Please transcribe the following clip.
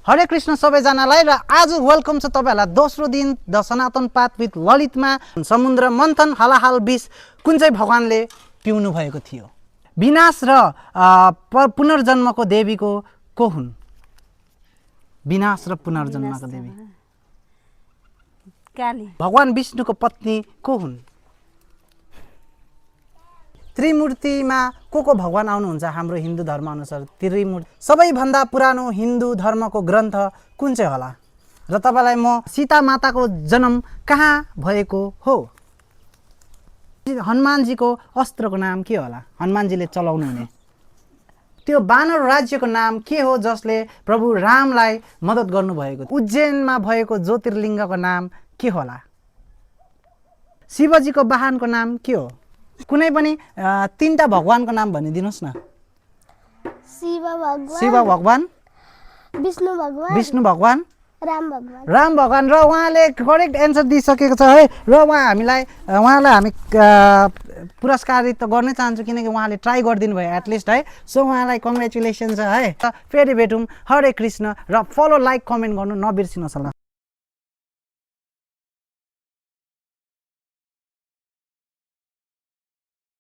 हरे कृष्ण सबैजनालाई र आज वेलकम छ तपाईहरुलाई दोस्रो दिन द सनातन पाथ विथ ललितमा। समुद्र मन्थन हलाहाल विष कुन चाहिँ भगवानले पिउनु भएको थियो? विनाश र पुनर्जन्मको देवीको को हुन्? विनाश र पुनर्जन्मको देवी काली। भगवान विष्णुको पत्नी को हुन्? त्रिमूर्तिमा को भगवान आउनुहुन्छ हाम्रो हिन्दू धर्म अनुसार? त्रिमूर्ति। सबैभन्दा पुरानो हिन्दू धर्मको ग्रन्थ कुन चाहिँ होला? र तपाईलाई म सीता माताको जन्म कहाँ भएको हो? हनुमानजीको अस्त्रको नाम के होला? हनुमानजीले चलाउनु हुने त्यो बानर राज्यको नाम के हो जसले प्रभु रामलाई मद्दत गर्नुभएको? उज्जैनमा भएको ज्योतिर्लिङ्गको नाम के होला? शिवजीको वाहनको नाम के हो? कुनै पनि तीनटा भगवानको नाम भनिदिनुस् न। शिव भगवान, विष्णु भगवान, राम भगवान। र उहाँले करेक्ट एन्सर दिइसकेको छ है। र उहाँलाई हामी पुरस्कारित त गर्नै चाहन्छु किनकि उहाँले ट्राई गरिदिनु भयो एटलिस्ट है। सो उहाँलाई कङ्ग्रेचुलेसन छ है। फेरि भेटौँ। हरे कृष्ण। र फलो लाइक कमेन्ट गर्नु नबिर्सिनुहोस् होला।